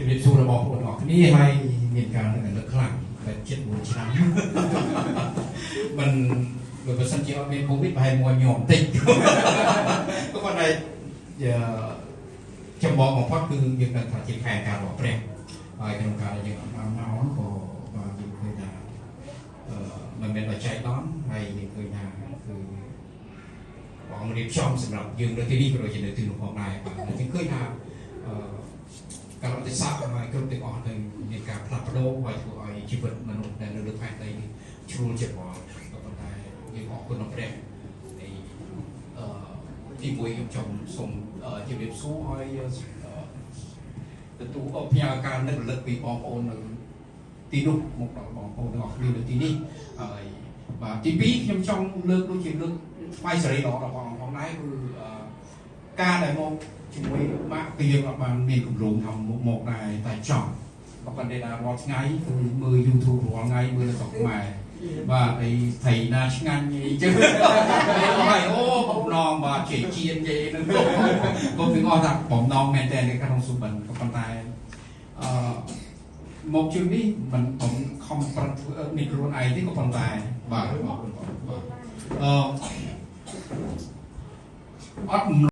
ជំរាបសួររបស់បងប្អូនទាំងអស់គ្នាហើយមានការនឹករលឹកខ្លាំងបែបចិត្ត4ឆ្នាំមិនបើសិនជាអត់មានកូវីដប្រហែលមួយញោមតិចក៏ប៉ុន្តែចម្បងបំផុតគឺយើងដឹងថាជាផែនការរបស់ព្រះហើយក្នុងការយើងអត់បានមកក៏បាទយើងឃើញថាមិនមែនដល់ចៃដន្យហើយយើងឃើញថាគឺព្រះអង្គរៀបចំសម្រាប់យើងនៅទីនេះក៏ដូចជានៅទីនោះផងដែរបាទយើងឃើញថាការអតិស័កហើយគ្រប់ទាំងអស់នឹងមានការផ្លាស់ប្ដូរហើយធ្វើឲ្យជីវិតមនុស្សដែលនៅលើផែនដីនេះជ្រុលច្របល់ក៏ប៉ុន្តែយើងអរគុណដល់ព្រះនៃទីមួយខ្ញុំចង់សូមជម្រាបសួរឲ្យទទួលផ្ញើការនឹករលឹកពីបងប្អូននៅទីនោះមកដល់បងប្អូនទាំងអស់គ្នានៅទីនេះហើយបាទទី2ខ្ញុំចង់លើកដូចជាលើកថ្វាយសេរីល្អដល់បងផងដែរគឺការដែលមកជាមួយម៉ាក់គឺយើងអត់បានមានគម្រោងថាមកដែរតែចង់ក៏ប៉ុន្តែដល់រាល់ថ្ងៃគឺមើល YouTube រាល់ថ្ងៃមើលនៅស្រុកខ្មែរបាទអីថៃណាឆ្ងាញ់អីចឹងហើយអូបំណងបាទជាជៀនគេនឹងក៏ទាំងអស់ថាបំណងមែនតើនៅក្នុងសុបិនក៏ប៉ុន្តែអឺមកជើងនេះមិនខំប្រឹងធ្វើនេះខ្លួនឯងទេក៏ប៉ុន្តែបាទអរគុណបាទអឺអត់